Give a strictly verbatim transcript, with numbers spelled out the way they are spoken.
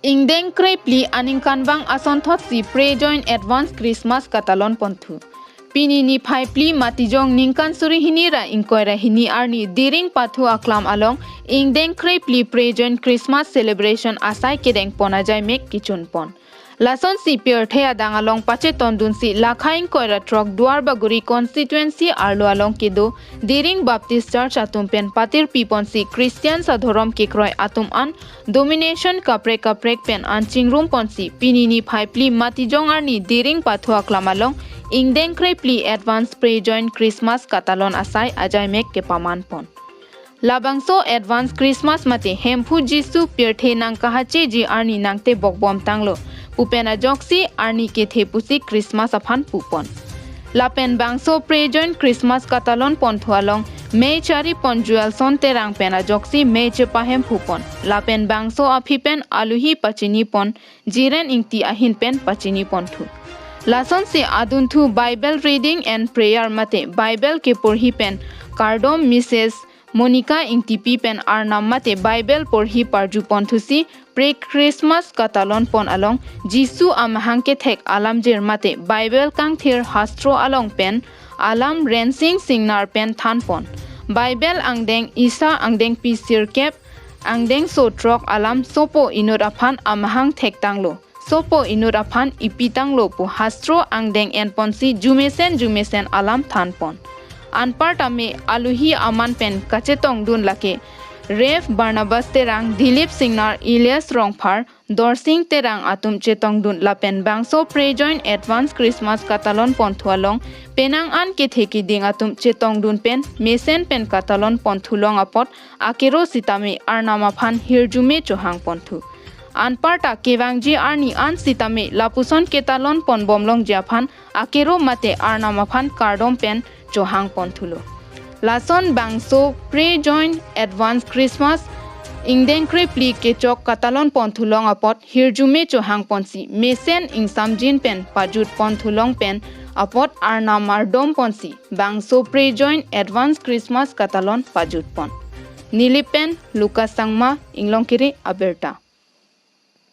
Ingdeng krephli aningkanvang asonthotsi pre-joint advance Christmas katalon ponthu. Pini niphai phli Matijong ningkan suri hini ra ingkoi ra hini arni Diring Pathu Aklam along ingdeng krephli pre-joint Christmas celebration asai kedeng pon ajaimek kechun pon. Lasonsi pirthe adang along pachetondunsi lakha ingkoi ra throk Duarbagori constituency arlo along kedo Diring Baptist Church atum pen patirpi ponsi Christian adhorom kekroi atum an denomination kaprek kaprek pen an chingrum ponsi pini niphai phli Matijong arni Diring Pathu Aklam along ingdeng krephli advance pre-joint Christmas katalon asai ajaimek kepaman pon. Labangso advance Christmas mate Hemphu Jisu pirthe nangkahacheji arni nangtebok bom tanglo pu pen ajoksi arni kethe pusi Christmas aphan pu pon. Lapen bangso pre-joint Christmas katalon ponthu along mei chari pon Joelson Terang pen ajoksi mei chepahem phu pon. Lapen bangso aphi pen aluhi pachini pon Jiren Ingti ahin pen pachini ponthu. Lasonsi adunthu Bible reading and prayer mate Bible keporhi pen kardom Mrs Monica Ingtipi pen arnam mate Bible porhi parju ponthusi pre-Christmas katalon pon along Jisu amahang kethek alamjir mate Bible kangthir hastro along pen alam Rensing Singnar pen than pon. Bible angdeng Isa angdengpi sirkep angdengso throk alam sopo inut aphan amahang thektanglo, sopo inut aphan ipitanglo pu hastro angdeng en ponsi jumesen jumesen alam than pon. Anparta me aluhi aman pen kachetongdun lake Rev Barnabas Terang, Dilip Singnar, Elias Rongphar, Dorsing Terang atum chetongdun lapen bangso pre-joint advance Christmas katalon ponthu along penang an kethe kiding atum chetongdun pen mesen pen katalon ponthu long apot akero sitame arnam aphan hirjume chohang ponthu. Anparta kevangji arni an sitame lapuson ketalon pon bomlongji aphan akero mate arnam aphan kardom pen chohang ponthulo. Lason bangso pre-joint advance Christmas ingdeng krephli kechok katalon ponthu long apot hirjume chohang ponsi mesen ingsamjin pen pajut ponthu long pen apot arnam ardom ponsi bangso pre-joint advance Christmas katalon pajut pon. Nilip pen Lucas Sangma, Inglongkiri abirta.